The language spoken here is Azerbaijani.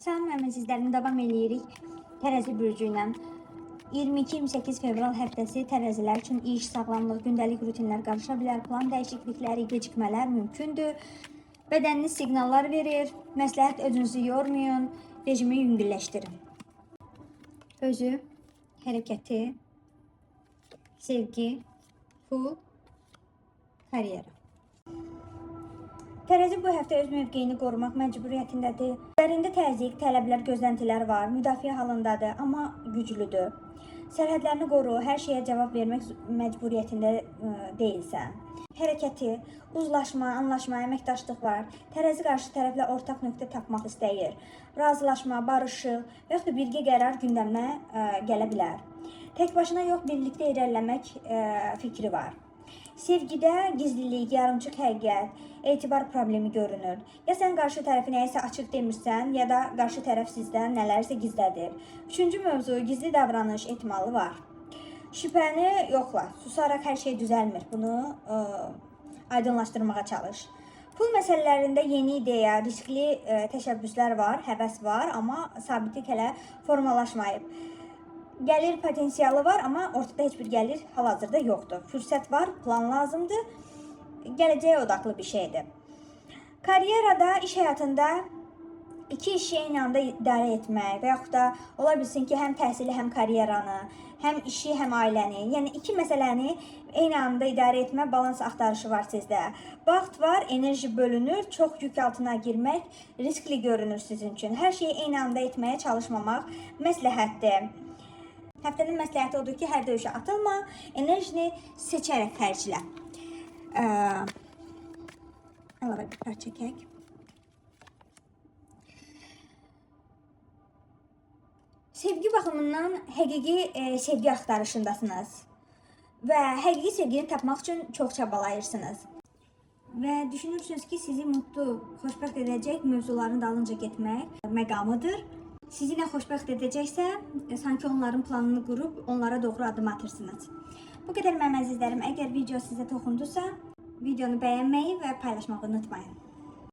Salam mənim əzizlərim, davam eləyirik Tərəzi bürcü ilə. 22-28 fevral həftəsi tərəzilər üçün iş, sağlamlıq, gündəlik rutinlər qarışa bilər, plan dəyişiklikləri, gecikmələr mümkündür. Bədəniniz siqnallar verir. Məsləhət özünüzü yormayın, rejimi yüngülləşdirin. Özü, hərəkəti, sevgi, pul, karyera. Tərəzi bu həftə öz mövqeyini qorumaq məcburiyyətindədir. Üzərində təzyiq, tələblər, gözləntilər var, müdafiə halındadır, amma güclüdür. Sərhədlərini qoru, hər şeyə cavab vermək məcburiyyətində deyilsən. Hərəkəti, uzlaşma, anlaşma, əməkdaşlıq var. Tərəzi qarşı tərəflə ortaq nöqtə tapmaq istəyir. Razılaşma, barışıq və yaxud da birgə qərar gündəmə gələ bilər. Tək başına yox, birlikdə irəliləmək fikri var. Sevgidə gizlilik, yarımçıq həqiqət, etibar problemi görünür. Ya sən qarşı tərəfi nəyisə açıq demirsən, ya da qarşı tərəf sizdən nələrsə gizlədir. Üçüncü mövzu gizli davranış ehtimalı var. Şübhəni yoxla. Susaraq hər şey düzəlmir. Bunu aydınlaşdırmağa çalış. Pul məsələlərində yeni ideya, riskli təşəbbüslər var, həvəs var, amma sabitlik hələ formalaşmayıb. Gəlir potensialı var, amma ortada heç bir gəlir hal-hazırda yoxdur. Fürsət var, plan lazımdır. Gələcəyə odaqlı bir şeydir. Karyerada, iş həyatında iki işi eyni anda idarə etmək və yaxud da ola bilsin ki, həm təhsili, həm karyeranı, həm işi, həm ailəni, yəni iki məsələni eyni anda idarə etmə balans axtarışı var sizdə. Vaxt var, enerji bölünür, çox yük altına girmək riskli görünür sizin üçün. Hər şeyi eyni anda etməyə çalışmamaq məsləhətdir. Həftənin məsləhəti odur ki, hər döyüşə atılma, enerjini seçərək xərclə. Əlavə bir kart çəkək. Sevgi baxımından həqiqi sevgi axtarışındasınız və həqiqi sevgini tapmaq üçün çox çabalayırsınız. Və düşünürsünüz ki, sizi mutlu, xoşbəxt edəcək mövzuların dalınca getmək məqamıdır. Sizi nə xoşbəxt edəcəksə, sanki onların planını qurub onlara doğru addım atırsınız. Bu qədər mənim əzizlərim. Əgər video sizə toxundusa, videonu bəyənməyi və paylaşmağı unutmayın.